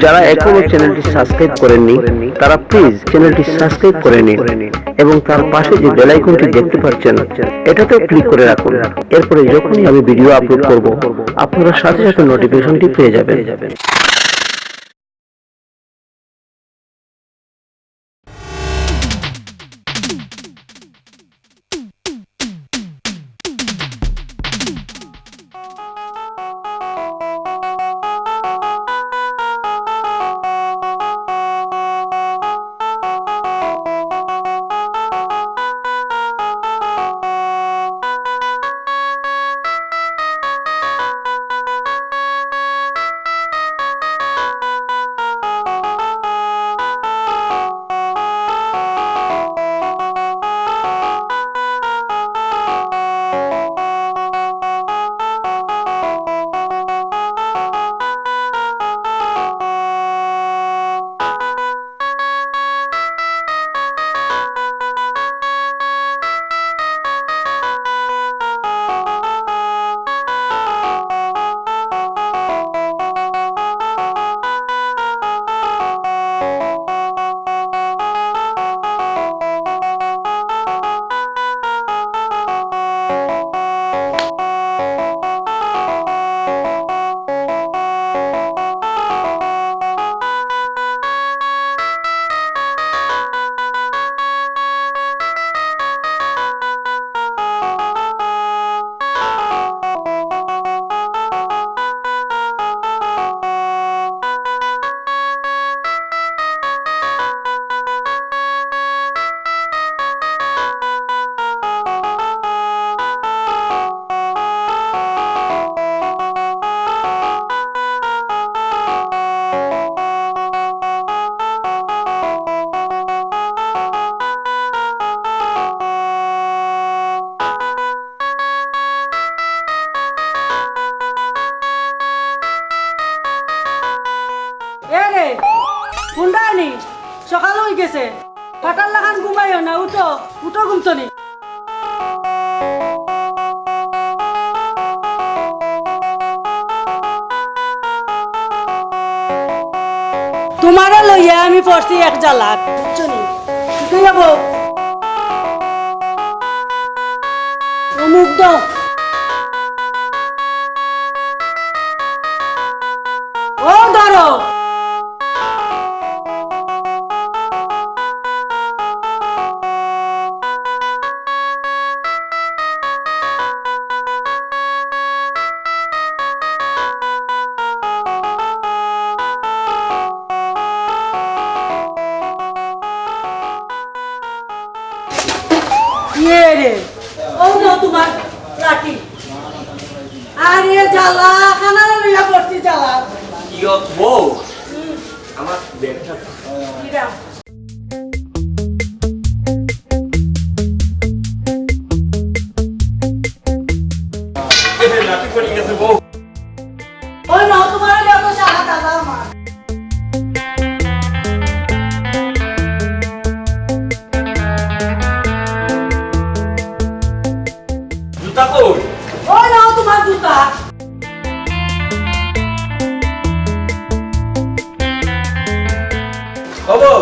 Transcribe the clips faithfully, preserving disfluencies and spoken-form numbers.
যারা এখনো চ্যানেলটি সাবস্ক্রাইব করেননি, তারা প্লিজ চ্যানেলটি সাবস্ক্রাইব করে নিন এবং তার পাশে যে বেল আইকনটি দেখতে পাচ্ছেন, এটাতেও ক্লিক করে রাখুন। এরপরে যখনই আমি ভিডিও আপলোড করব, আপনারা সাথে সাথে নোটিফিকেশনটি পেয়ে যাবেন। এ রে, হুন্ডানি, সকাল অই গেছে। ফাটার লাখান ঘুমাইও না, উঠো, উঠো ঘুম থনি। তুমারে লইয়া আমি পড়ছি এক জ্বালাত, বুঝছো নি? কি কইয়া বউ? ও মুখ দাও। ও ধরো। ইয়ে রে, ও না তুমার লাঠি। আরে জ্বালা, খানা লইয়া পড়ছি জ্বালা। ইয়ো, বউ, হুম। আমার ব্যাগটা দাও। কিরা? এ, লাঠি পড়ে গেছে, বউ। ওই নাও, তুমার লগে তো সারা দাদা আমার। জুতা কই? ওই নাও তুমার জুতা। বাবু,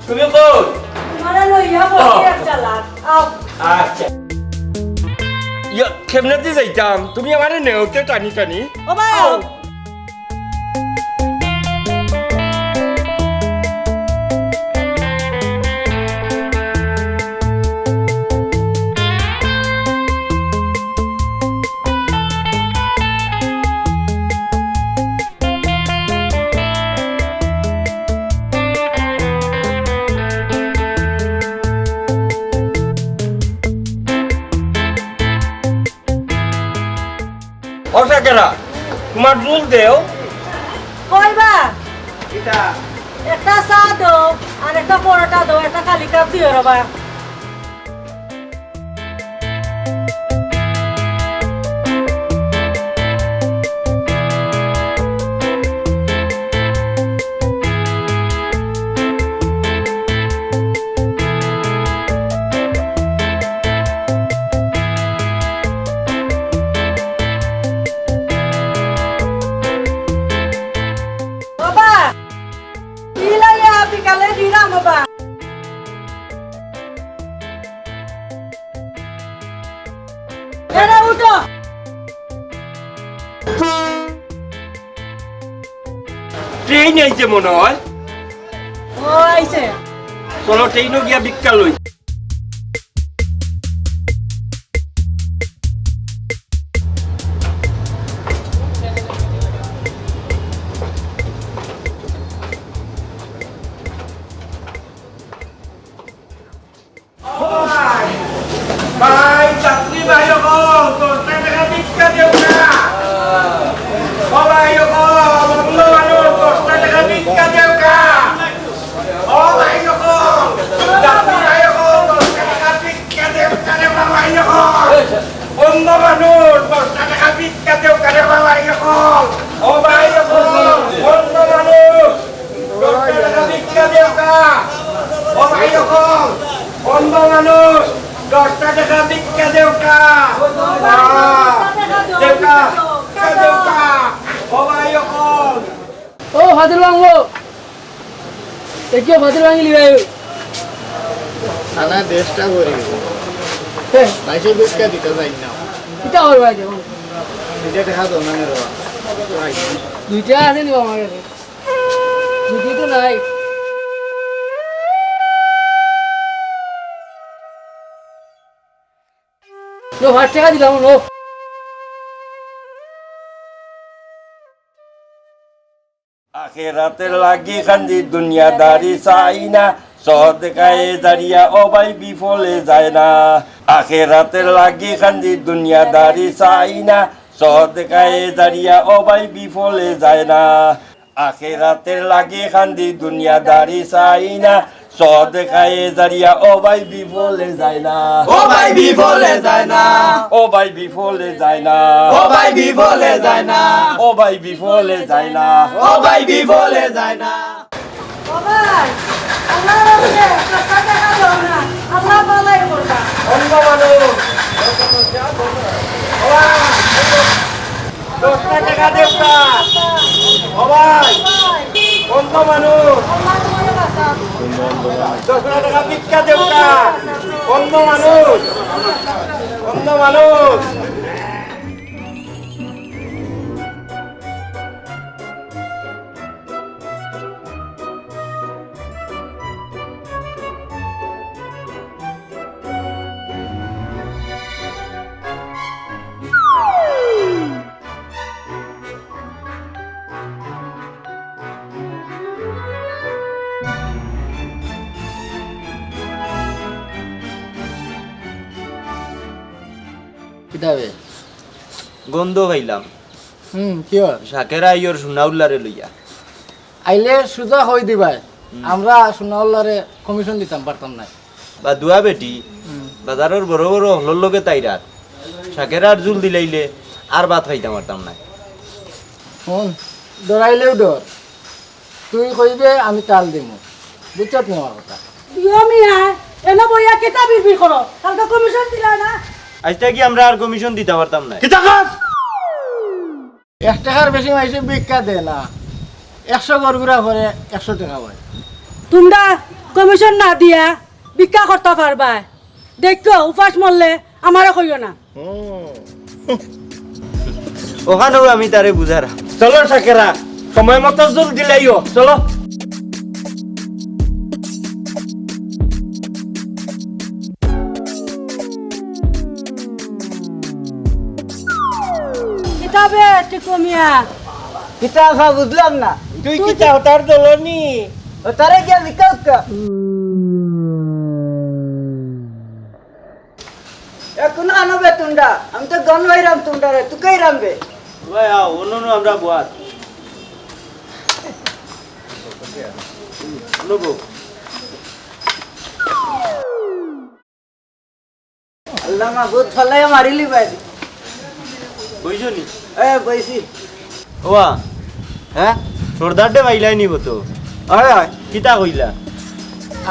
তুমি কই? তুমারে লইয়া বসে ও। এক চালাক। আও। আচ্ছা। ইয়া, কেমনেদি যাইতাম? তুমি আমারে নেওতে টানি টানি। ও ভাই, আও। ও সাকেরা, তুমার রুল দেও। কইবা? কিতা? একটা চা দেও, আর একটা পরোটা দেও, একটা খালি কাপ দিও রে বা। বাবা, ট্রেন আইছে মনে হয়। ও আইছে। চলো, ট্রেনও গিয়া ভিক্ষা লই। ভাই, যাত্রী ভাই অকল, দশটা টেকা ভিক্ষা দেউক্কা। ও ভাই অকল, অন্ধ মানুষ, দশটা টেকা ভিক্ষা দেউক্কা। ও ভাই অকল, যাত্রী ভাই অকল, দশটা টেকা ভিক্ষা দেউক্কা রে ভাই অকল। অন্ধ মানুষ, দশটা টেকা ভিক্ষা দেউক্কা রে ভাই অকল। ও ভাই অকল, অন্ধ মানুষ। দশটা টেকা ভিক্ষা দেউক্কা। ও ভাই অকল, অন্ধ মানুষ, দশটা টেকা ভিক্ষা দেউক্কা। আহ, দেউক্কা, দেউক্কা। ও ভাই অকল। ও ফাজিল ভাঙ্গো। এ কিও ফাজিল ভাঙ্গিলি ভাই? না, না, দেশটা গরিব। হে। ভাই, সে ভিক্ষা দিতে চাই না। কিতা করবা এখন? দুইটা টেকা দাও না রে বাবা। দুইটা আছে নি বাবা আমার কাছে? দুইটা তো নাই। লো, পাঁচ টেকা দিলাম, লো। আখেরাতের লাগি কান্দি দুনিয়াদারি চাই না, সদকায়ে জারিয়া ও ভাই বিফলে যায় না। আখেরাতের লাগি কান্দি দুনিয়াদারি চাই না, সদকায়ে জারিয়া ও ভাই বিফলে যায় না। আখেরাতের লাগি কান্দি দুনিয়াদারি চাই না, সদকায়ে জারিয়া ও ভাই বিফলে যায় না। ও ভাই বিফলে যায় না। ও ভাই বিফলে যায় না। ও ভাই বিফলে যায় না। ও ভাই বিফলে যায় না। ও ভাই বিফলে যায় না। ও ভাই, আল্লাহর রাস্তায় দশটা টেকা দাও না, আল্লাহ ভালাই করবা। অন্ধ মানুষ। ও ভাই, দশটা টেকা দেউক্কা। ও ভাই, অন্ধ মানুষ। দশটা টেকা ভিক্ষা দেউক্কা। অন্ধ মানুষ, অন্ধ মানুষ। কিতাবে? গন্ধ পাইলাম। হুম, কিয়? শাকেরা আইয়র সুনাউল্লারে লইয়া। আইলে সুজা কই দিবায়, হুম। আমরা সুনাউল্লারে কমিশন দিতাম পারতাম না। বা দুয়া বেটি, হুম। বাজারর বড় বড় হকলর লগে তাইরার। শাকেরার জুল দিলাইলে আর ভাত খাইতাম পারতাম না। হুন, ডরাইলেও ডর। তুই কইবে, আমি তাল দিমু। বুঝছত নি আমার কথা? দিও মিয়া, এনো বইয়া কিতা বিড়বিড় করো? কালকে কমিশন দিলা না? আইজ থাকি আমরা আর কমিশন দিতাম পারতাম না। কিতা কস? এক টেকার বেশি মাইনষে ভিক্ষা দেয় না। একশো ঘর ঘুরা পরে একশো টেকা পায়। তুমরা কমিশন না দিয়া ভিক্ষা করতা পারবায়। দেখো, উপাস মরলে আমারে কইও না। অখানউ আমি তারে বুঝারাম। চলো শাকেরা, সময় মতো জুল দিলাইও, চলো। কিতাবে টিকু মিয়া। কিতা আফা বুঝলাম না। তুই তুই কিতা হতার দলনি? ও তারে গিয়া ভিক্ষা উক্কা। এ, কোন আনো বে তুন্ডা? আমি তো গন বাইরাম তুন্ডা রে, তুই কই রাম বে? ভাই, আও, অন্য অন্য আমরা বওয়াত। অন্য বও। আল্লাহ মাবুদ, ফালাইয়া মারিলি ভাই। বইছো নি? এ, বইছি। ওয়া, হ্যাঁ? সর্দাররে পাইলায় নি কত? অয়, অয়। কিতা কইলা?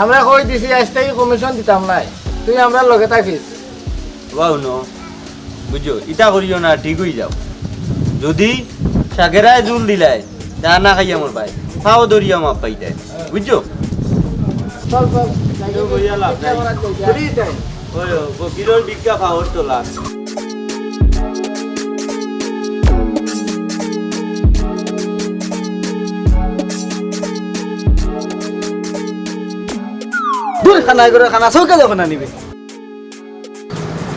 আমরা কই দিছি, আইজ থাকি কমিশন দিতাম নায়। তুই আমরার লগে থাকিস। ওয়া, হুনো, বুঝছো? ইতা করিও না, ঠিক অই যাও। যুদি শাকেরায় জুল দিলায়, তা না খাইয়া মরবায়। পাও ধরিয়া মাফ পাইতায়। বুঝছো? চল, চল। তো বইয়া লাভ নাই। ঘুরি যাই। ওই, ওই, ফকিরর ভিক্ষা পাওর তলা। তোর খানা করে খানা চৌকে যখন আনিবে।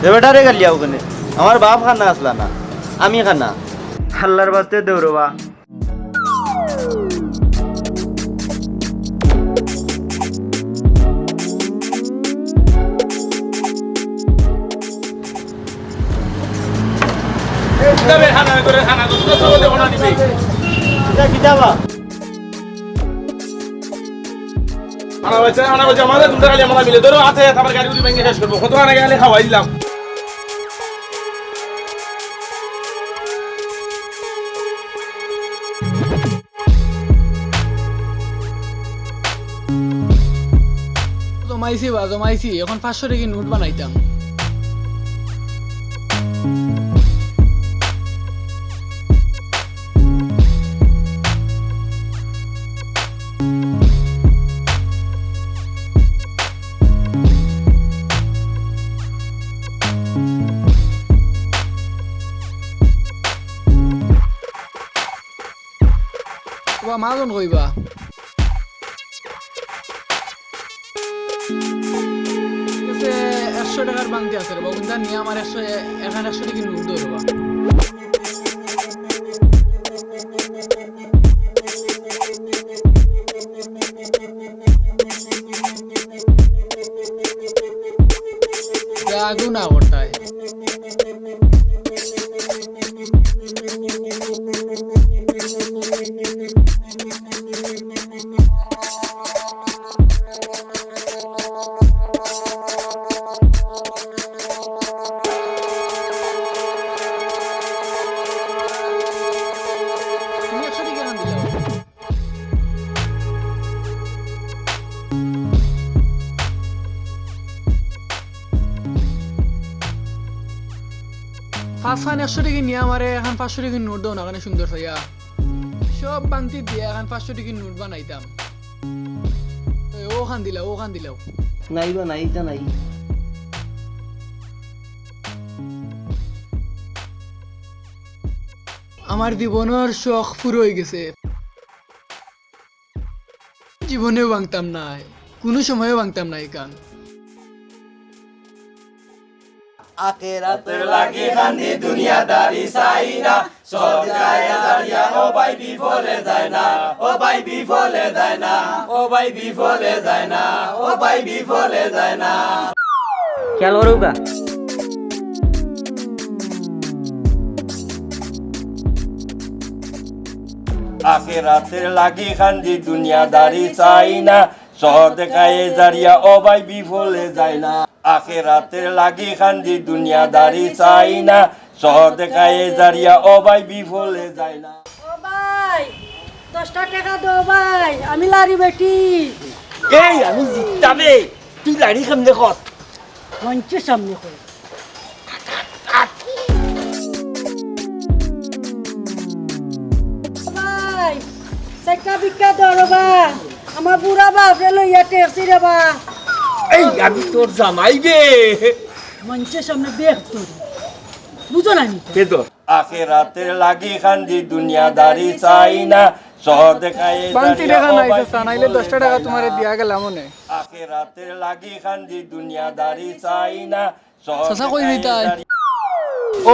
এ বেটা রে গালিয়াও কেনে? আমার বাপ খানা আসলা না, আমি খানা। হাল্লার বাস্তে দৌড়বা। ধরো, আছে, আমার গাড়ি উড়ি ভেঙে শেষ করবো। কত খানা গেলে খাওয়াই দিলাম। জমাইছি বা, জমাইছি। এখন পাঁচশো টেকি নোট বানাইতাম। ওবা, মাজন কইবা? আছে, একশো টেকার বাংতি আছে রে বা, উন্দা নিয়া আমার একশো, এখন একশো টেকি নোট দেও রে বা। আগুন আগরটায়। পাঁচখান একশো টেকি নিয়া আমারে এখন পাঁচশো টেকি নোট দেও না, কেনে সুন্দর চাইয়া। সব বাংতি দিয়া এখন পাঁচশো টেকি নোট বানাইতাম। এই, ওখান দিলাও, ওখান দিলাও। নাই বা নাই, ইটা নাই। আমার জীবনর শখ পুরো অই গেছে। জীবনেও ভাঙতাম নায়, কুনু সময়ও ভাঙতাম নায় ইখান। আখেরাতের লাগি খান্দি দুনিয়াদারি চাই না, সদকায়ে জারিয়া ও ভাই বিফলে যায় না, ও ভাই বিফলে যায় না, ও ভাই বিফলে যায় না, ও ভাই বিফলে যায় না। খেয়াল করুকা। আখেরাতের লাগি খান্দি দুনিয়াদারি চাই না, সদকায়ে জারিয়া ও ভাই বিফলে যায় না। আখেরাতের লাগি খান্দি দুনিয়াদারি চাই না, সদকায়ে জারিয়া ও ভাই বিফলে যায় না। ও ভাই, দশটা টেকা দেও ভাই, আমি লাড়ি বেটি। এই, আমি জিততাম রে, তুই লাড়ি কেমনে কর? মঞ্চের সামনে কর। ভাই, চাইক্কা ভিক্ষা দেও রে বা। আমার বুড়া বাপরে লইয়া টেরছি রে বা। এই, আমি তোর জামাই রে। মঞ্চের সামনে বের তোর। বুঝো না নি তো? কে তোর? আখেরাতের লাগি খান্দি দুনিয়াদারি চাই না, সদকায়ে বাংতি জারিয়া টেকা ও নাই ভাই চাচা, নাইলে দশটা টেকা তোমারে দিয়া গেলাম অনে। আখেরাতের লাগি খান্দি দুনিয়াদারি চাই না, চাচা, কই নিতাই?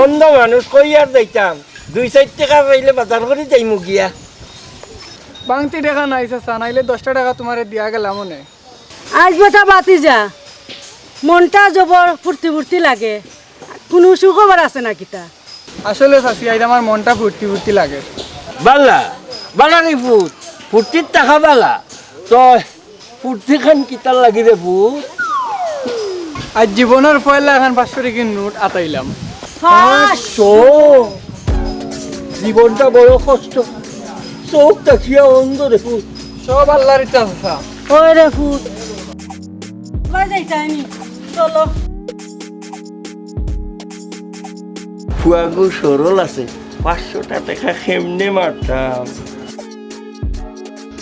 অন্ধ মানুষ, কই আর যাইতাম? দুই চাইর টেকা পাইলে বাজার করি যাইমু গিয়া। বাংতি টেকা নাই চাচা, নাইলে দশটা টেকা তোমারে দিয়া গেলাম অনে। আইজ বেটা বাতি যা, মনটা জবর ফুর্তি ফুর্তি লাগে, কুনু সুখবর আছে না কিতা? আসলে চাচি, আইজ আমার মনটা ফুর্তি ফুর্তি লাগে। বালা, বালা রে ফুত, ফুর্তির টাকা বালা। তো ফুর্তি খান কিতার লাগি রে ফুত? আইজ জীবনর পয়লা খান পাঁচশো টেকির নোট আতাইলাম। পাঁচশো? জীবনটা বড় কষ্ট, চোখ দেখিয়া অন্ধ রে ফুত। সব আল্লাহর ইচ্ছা চাচা। ওই রে ফুত, ভাই যাইতাইনি, চলো। ফুয়াগু সরল আছে, পাঁচশোটা টেকা কেমনে মারতাম?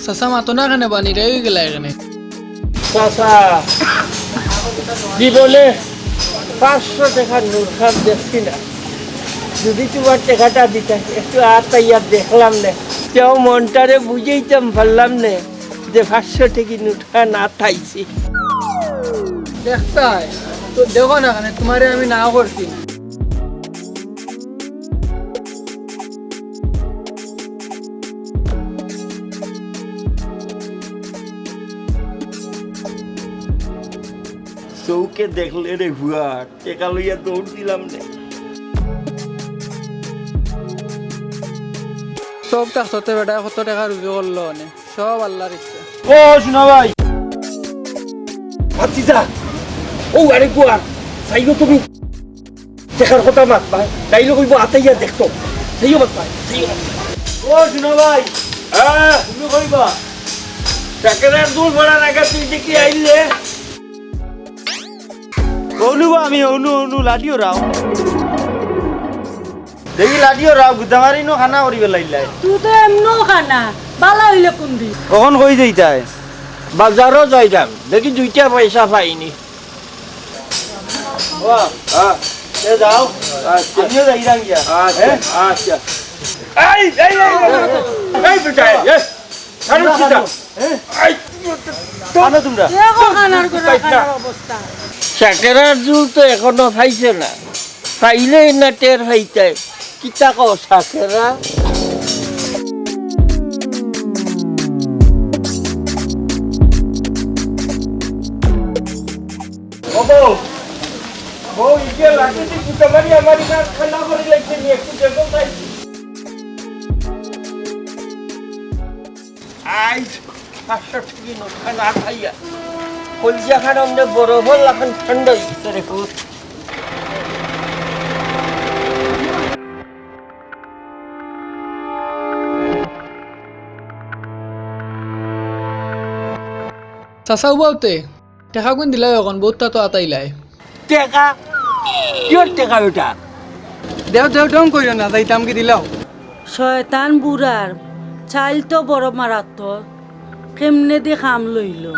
চাচা, মাতো না কেনে বা, নিরাই অই গেলা কেনে? চাচা, জীবনে পাঁচশো টেকার নোট খান দেখছি না। যদি তুমার টেকাটা দিতাম, একটু আতাইয়া দেখলাম নে, তেও মনটারে বুঝাইতাম পারলাম নে যে পাঁচশো টেকি নোট খান আতাইছি। দেখতায় তো দেখো না কেনে, তুমারে আমি না করছি। চউখে দেখলে রে ফুয়া, টেকা লইয়া দৌড় দিলাম নে। সব থাকতে বেটায় কত টেকা রুজি করলো অনে, সব আল্লার ইচ্ছা। ও সোনা ভাই, ভাতিজা, ও আরে গুয়ার, চাইও তুমি টেকার কথা মাত ভাই, তাইলে কইবো আতাইয়া দেখতো, চাইও মাত ভাই, চাইও মাত। ও সোনা ভাই, হ্যাঁ, তুমি কইবা, চাকরার দূর বড়া লাগা তুই দেখি আইলে। অনু বা আমি অনু, অনু লাডিও রাও। দেখি লাডিও রাও, গুদামারি নো খানা করি বেলাইলাই। তুই তো এমনও খানা, বালা হইলে কোন দিন? কখন কই যাইতায়? বাজারও যাইতাম, দেখি দুইটা পয়সা পাইনি। বাহ, হ্যাঁ। এ যাও, আচ্ছা। আমিও যাইরাম গিয়া। আচ্ছা, হ্যাঁ? আচ্ছা। এই, এই, এই, এই, এই, বেটা, এই, এই। আরে কিতা? হ্যাঁ? এই, কানো তোমরা? দেখো খানার করে খানার অবস্থা। চাকরার জুল তো এখনো পাইছে না। পাইলেই না টের পাইতায়। কিতা কও চাকরা? ও বউ, বউ, ইকে লাঠি দি গুতা মারি আমার ইখান ঠান্ডা করি লাগছে নি, একটু দেখো তাই। আইজ পাঁচশো টেকা নোট খান না খাইয়া, কলিজা খান আমনে বরফর লাখান ঠান্ডা হইছে রে পুত। চাচা উবাউতে, টেকা কুন দিলাও অখন, বউততা তো আতাইলায়। টেকা? কিওর টেকা বেটা? দেও, দেও, ঢং করিও না, যাইতাম কি দিলাও? শয়তান বুড়ার চাইল তো বড় মারাত্মক, কেমনে দি কাম লইলো?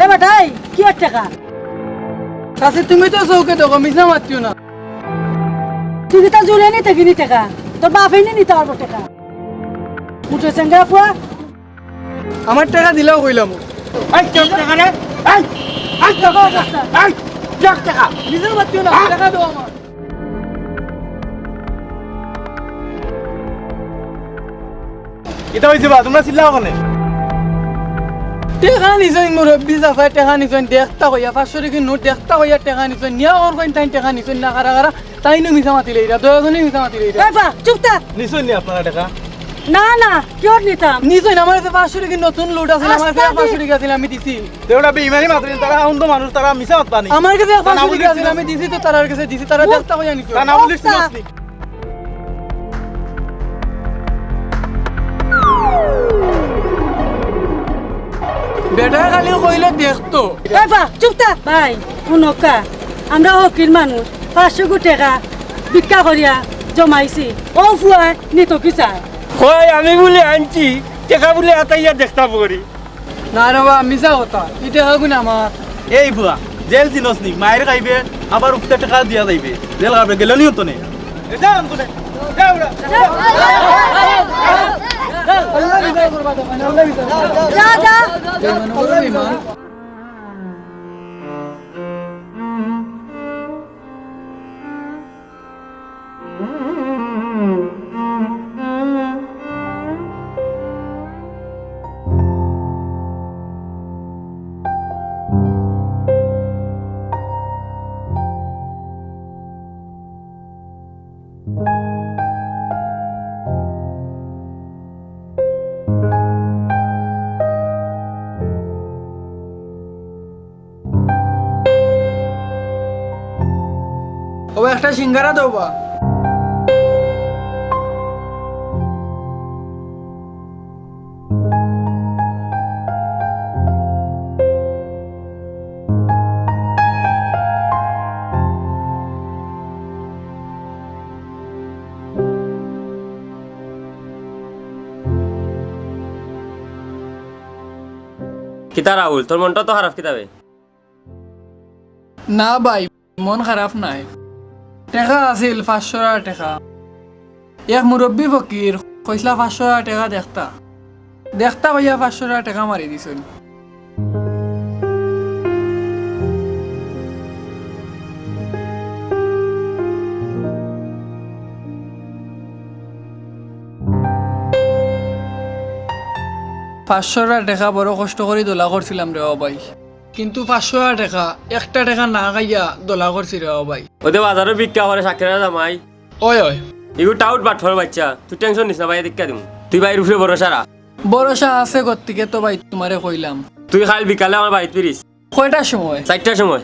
এ বেটাই, কিওর টেকা? চাচি, তুমি তো চউখে দেখো, মিছা মাতিও না। তুই কিতা জুলে নি থাকি নি টেকা? তোর বাপে নি নিতা পারবো টেকা? উঠে চেঙ্গা ফুয়া, আমার টেকা দিলাও কইলাম। এই, তোর টেকা রে? এই, এই, তোর টেকা। এই, তোর টেকা। নিজেও বাদ দিও না, টেকা দাও আমার। কিতা হইছে বা? তোমরা চিল্লাও কেনে? টেকা নিছইন মুরব্বি চাচায়, টেকা নিছইন, দেখতা কইয়া, পাঁচশো টেকার নোট দেখতা কইয়া টেকা নিছইন, নিয়া অর কইন তাইন টেকা নিছইন না, কারা কারা? তাইনও মিছা মাতিলাইরা, দুইওজনে মিছা মাতিলাইরা। এই বা, চুপ থাক। নিছইন নি আপনারা টেকা? না, না, কিওর নিতাম? নিছইন, আমার কাছে পাঁচশো টেকার নতুন নোট আছে, আমার কাছে আস্তা দি- পাঁচশো টেকা আছিল, আমি দিছি। তে ওরা বেইমানি মাতইন, তারা অন্ধ মানুষ, তারা মিছা মাতবা নি। আমার কাছে পাঁচশো টেকা আছিল, আমি দিছি তো তারার কাছে দিছি, তারা দেখতা কইয়া নিছে। তা না বলিস না। বেটায় খালি কইলো দেখতো। এই বা, চুপ থাক। ভাই, হুনউক্কা, আমরা ফকির মানুষ, পাঁচশো গু টেকা ভিক্ষা করিয়া জমাইছি। অউ ফুয়ায় নিতো কিসায়? কয় আমি বুলে আনছি, টেকা বুলে আতাইয়া দেখতাম করি। না রে বা, মিছা কথা, ই টেকা কুন আমার। এই ফুয়া, জেল চিনস নি, মাইর খাইবে, আবার উক্তা টেকা দিয়া যাইবে, জেল খাবে, গেলে নিও তো নে। যা, যা। ও বা, একটা সিঙ্গারা দেও বা। কিতা রাহুল, তোর মনটা তো খারাপ কিতা বে? না ভাই, মন খারাপ নায়। টেকা আছিল পাঁচশো টেকা। এক মুরব্বি ফকির কইছলা পাঁচশো টেকা দেখতা। দেখতা কইয়া পাঁচশো টেকা মারি দিছইন। পাঁচশোটা টেকা বড় কষ্ট করি দলা করছিলাম রে ও ভাই, কিন্তু পাঁচশোটা টেকা একটা টেকা না খাইয়া দলা করছি রে ও ভাই। ওদে বাজারো ভিক্ষা করে শাকেরা জামাই। ওই ওই। ইগু টাউট বাটফর বাচ্চা, তুই টেনশন নিস না ভাই, দেখা দিমু। তুই ভাইর উপরে ভরসা রাখ। ভরসা আছে গতিকে তো ভাই তুমারে কইলাম। তুই কাইল বিকালে আমার বাড়িত ফিরিস। কয়টার সময়? চাইরটার সময়।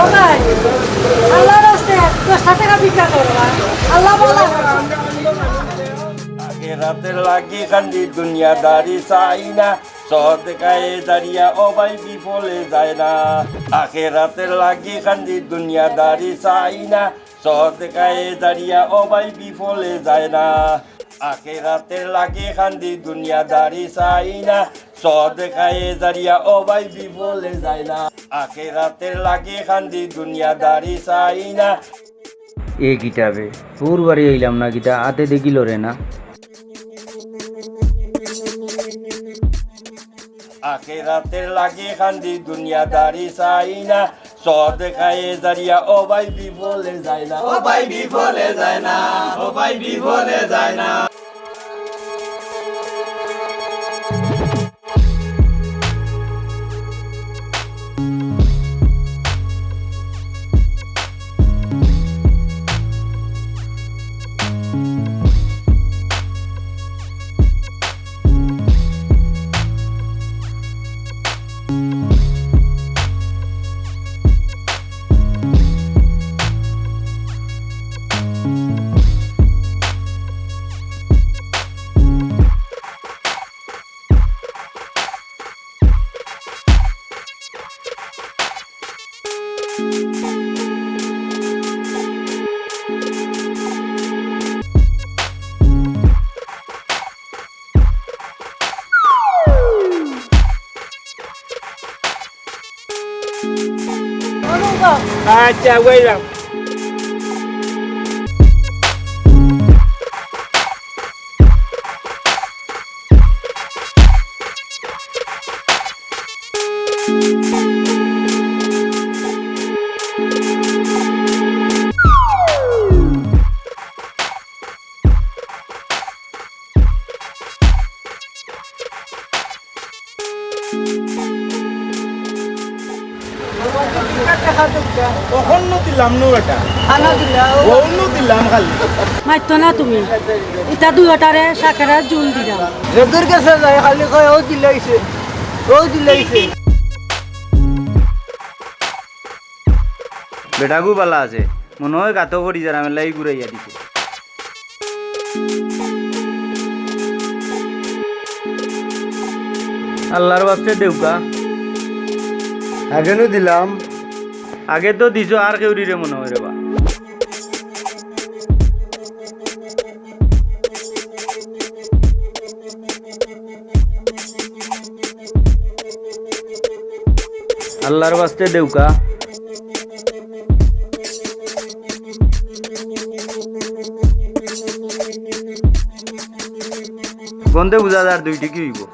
ও ভাই, আল্লাহর রাস্তায় দশটা টেকা ভিক্ষা করবা। আল্লাহ ভালা করবা। আখেরাতের লাগি কান্দি দুনিয়াদারি চাই না, সদকায়ে জারিয়া ও ভাই বিফলে যায় না। আখেরাতের লাগি কান্দি দুনিয়াদারি চাই না, সদকায়ে জারিয়া ও ভাই বিফলে যায় না। আখেরাতের লাগি কান্দি দুনিয়াদারি চাই না, সদকায়ে জারিয়া ও ভাই বিফলে যায় না। আখেরাতের লাগি কান্দি দুনিয়াদারি চাই না। এ কিতা বে, হুর বাড়ি আইলাম না কিতা, আতে দেখিল রে না। আখেরাতের লাগি কান্দি দুনিয়াদারি চাই না, সদকায়ে জারিয়া ও ভাই বিফলে যায় না, ও ভাই বিফলে যায় না, ও ভাই বিফলে যায় না। আচ্ছা, বুঝলাম। অখন নু দিলাম নু বেটা। আনা দিলা, ও। অউ নু দিলাম খালি। মাইতো না তুমি। ইতা দুইওটারে শাকেরা জুল দিলাম। যেগুর গেছে যাই খালি কয়, "ও দিলাইছে, ও দিলাইছে।" বেটাগু বালা আছে, মনো অয় গাতো পড়ি যার, আমি লাই ঘুরাইয়া দিছে। আল্লার ওয়াস্তে দেউক্কা। আগে নু দিলাম। আগে তো দিছো, আর কেউরিরে মনো অয় রে বা। আল্লার ওয়াস্তে দেউক্কা। গন্ধে বুঝা যার দুইটি কি অইবো।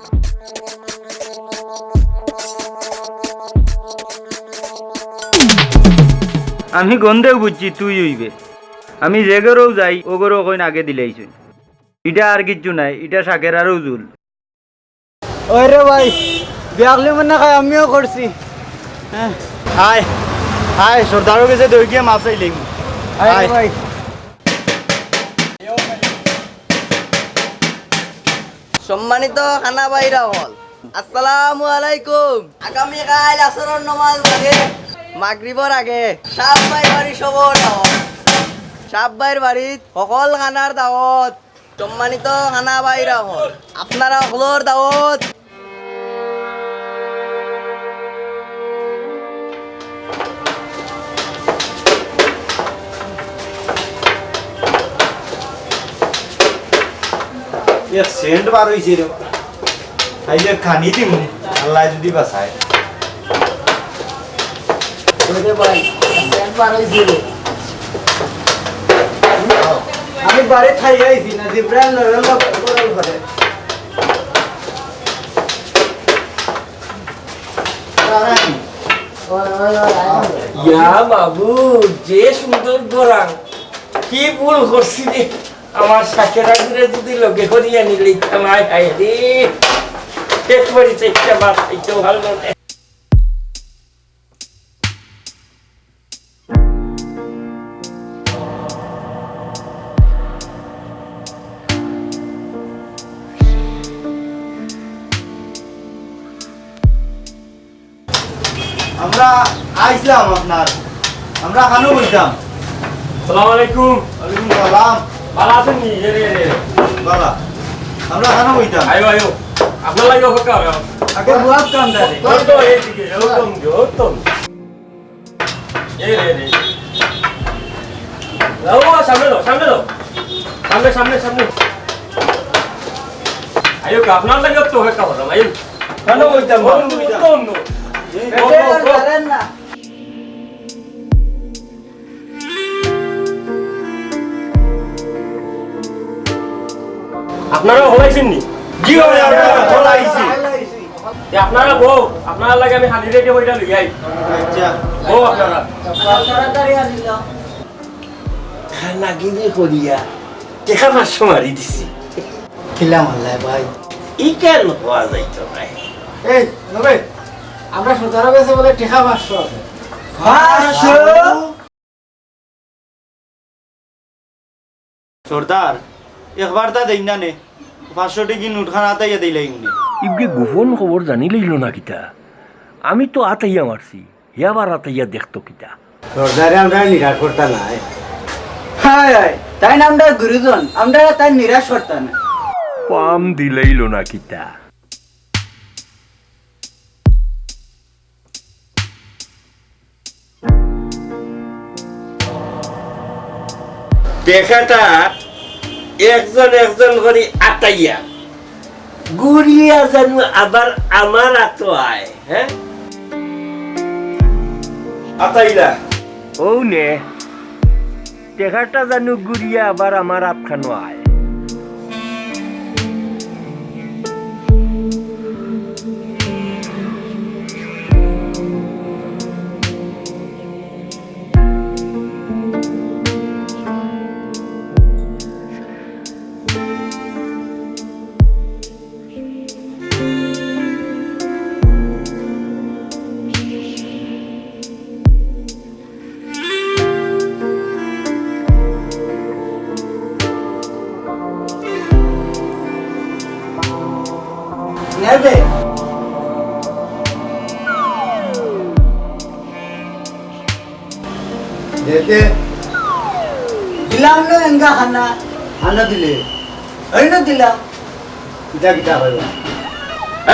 আমি গন্ধেউ বুঝছি তুই অইবে। আমি যে ঘরো যাই, ও ঘরো কইন আগে দিলাইছইন। ইটা আর কিচ্ছু নায়, ইটা শাকেরারউ জুল। ওরে ভাই, বিয়াকলি মনে কয় আমিও করছি। হ্যাঁ। আয়, আয়, সর্দারর গেছে দৌড় গিয়া মাফ চাইলিম। আয় রে আয়। ভাই। সম্মানিত খানা ভাইরা অকল, আসসালামু আলাইকুম। আগামীকাইল আসরর নমাজ আগে, মাগরিবর আগে, সাব ভাইর বাড়ি সবর দাওত। সাব ভাইর বাড়িত হকল খানার দাওত। সম্মানিত খানা ভাইরা অকল, আপনারা হকলর দাওত। এক সেন্ট বার অইছে রে। আইলে খানি দিমু, আল্লায় যুদি বাঁচায়। ওরে ভাই, সেন্ট বার অইছে রে। আমি বাড়ি থাই আইছি না, জিব্রাইল নরম করে। ইয়া মাবুদ, যে সুন্দর গরান, কি ভুল করছি রে। আমার শাকেরা গুরে যুদি লগে করিয়া নিলাইতাম, আয় হায় রে। পেট ভরি চাইরটা ভাত খাইতেও পারলো না। আমরা আইছলাম আপনার, আমরা খানো বইতাম। সালাম আলাইকুম। ওয়ালাইকুম সালাম। ভালা আছইন নি? এরে, এরে। ভালা। আমরা খানো বইতাম। আইও, আইও। আপনার লাগি অপেক্ষা অয়। আগে বুয়াত কাম দেয়। ওই তো, এইদিকে, ওই তো, ওই তো। এরে, এরে। ও, সামনে লও, সামনে লও। সামনে, সামনে, সামনে। আইও, আপনার লাগি তো অপেক্ষা করলাম, আইও। খানো বইতাম, বন্ধু, বন্ধু। আপনারা হলাইছেন নি? জি, আমরা হলাইছি। এ, আপনারা বউ, আপনার লাগি আমি হানি রেডি হইয়া লই আই। আচ্ছা। বউ আপনারা। খানা গিরি করিয়া টেকা পাঁচশো মারি দিছি। কিলা মারলায় ভাই? ই কেন হওয়া যাইতো ভাই? এই, নবে, আমরা সদারা বেছে বলে টেকা পাঁচশো আছে। পাঁচশো? সর্দার, একবার তা দেইন না নে, পাঁচশো টেকি নোট খান আতাইয়া দিলাই উনি। ইবগে গোপন খবর জানি লইল না কিতা? আমি তো আতাইয়া মারছি, হে আবার আতাইয়া দেখতো কিতা? সর্দারে আমরা নিরাশ করতা নাই। হায় হায়, তাই না আমরা গুরুজন, আমরা তাই নিরাশ করতা না। পাম দিলাইল না কিতা? টেকাটা একজন একজন করি আতাইয়া ঘুরিয়া জানু আবার আমার আতো আয়, হ্যাঁ? আতাইলা। ও নে। টেকাটা জানু ঘুরিয়া আবার আমার আতখানো আয়। নেবে। দেতে। দিলাম না এঙ্গা হানা। হানা দিলে। এই না দিলাম। কিতা কিতা হইল?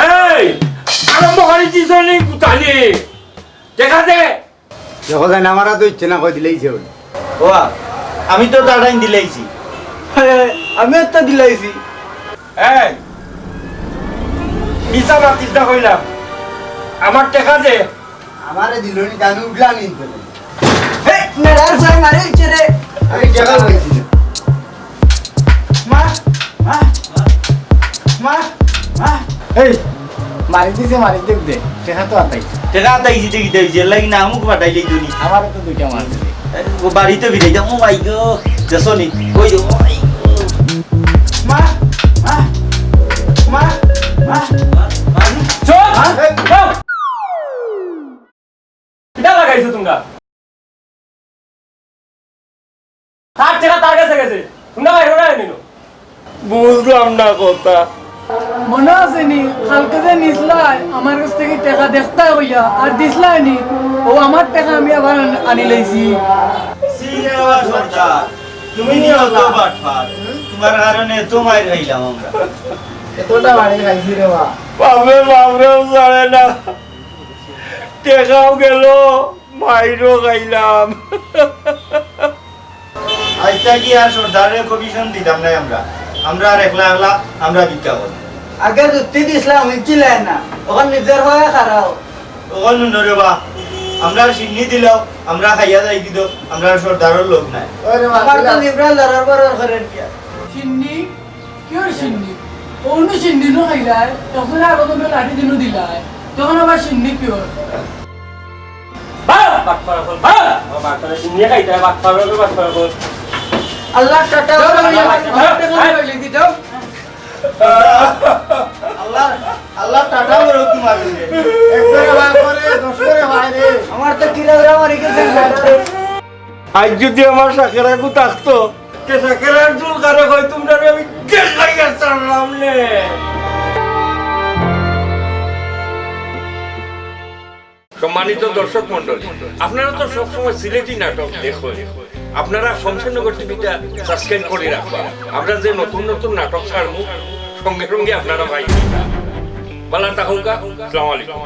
এই! আরম্ভ করি দিছনি কুতালি। দেখা দে। দেখো যায় না, আমারও তো ইচ্ছে না কই দিলাইছে বলে। ওয়া, আমি তো দাঁড়াইন দিলাইছি। হ্যাঁ, আমিও তো দিলাইছি। এই, মিছা মাতিস না কইলাম। আমার টেকা দে। আমারে দিল নি, জানু উঠলা নি। এই, মেরার সাই মারে ইচ্ছে রে। আমি টেকা পাইছি না। মা, মা, মা, মা। এই, মারি দিছে, মারি দেখ দে। টেকা তো আতাই। টেকা আতাইছি, দেখি, দেখি, যে লাগি না, আমুক বাটাই লই দুনি। আমারে তো দুইটা মার দিছে। ও বাড়িতে ফিরে যাবো, মাই গো। দেখছো নি? ওই যে, ওই। মা, মা, মা, মা। চল! হ্যাঁ? চল! কিতা লাগাইছো তোমরা? তার টেকা তার কাছে গেছে, তোমরা বাইরে ওরা নিল। বুঝলাম না কথা। মনো আছে নি, কালকে যে নিছলায় আমার গেছ থাকি টেকা দেখতায় কইয়া, আর দিছলায় নি, অউ আমার টেকা আমি আবার আন-, আনি লাইছি। ছি রে বা সর্দার, তুমি নি অত বাটপার, তুমার কারণে এত মাইর খাইলাম আমরা। এতটা মাইর খাইছি রে বা। বাপরে বাপরে, ছাড়ে না, টেকাও গেল, মাইরও খাইলাম। আইজ থাকি আর সর্দাররে কমিশন দিতাম নায় আমরা। আমরা আর একলা একলা আমরা ভিক্ষা করি। আগে যুক্তি দিছলাম, হুনছিলায় না। অখন নিজর পায়ে খাড়াও। অখন হুনো রে বা, আমরার শিন্নি দিলাও, আমরা খাইয়া যাইগি তো, আমরার সর্দারর লোভ নাই। আমার তো জিব্রা লড়র বড়র করের গিয়া। শিন্নি? কিওর শিন্নি? অনো শিন্নি নু খাইলায়, তখন আর কত লাঠি দিনু দিলায়, তখন আবার শিন্নি কিওর? বাহ! বাটপার অকল, বাহ! ও বাটপার, শিন্নি খাইতায়, বাটপার অকল, বাটপার অকল। আল্লার টাটা, যাও, যাও, যাও, যাও, যাও। আল্লার, আল্লার টাটা বড় তোমার। একবারে বাপরে, দশ করে ভাই রে। আমার তো কিলোগ্রাম আর কি। আইজ যুদি আমার শাকের আগু থাকতো, তে শাকের আর জুল কারে কইতাম না রে, আমি দেখাইয়া ছাড়লাম নে। সম্মানিত দর্শক মণ্ডলী, আপনারা তো সবসময় সিলেটি নাটক দেখইন, আপনারা শমশেরনগর টিভিটা সাবস্ক্রাইব করি রাখবা। আমরা যে নতুন নতুন নাটক ছাড়মু, সঙ্গে সঙ্গে আপনারা পাইবা। বালা থাকউক্কা, আসসালামু আলাইকুম।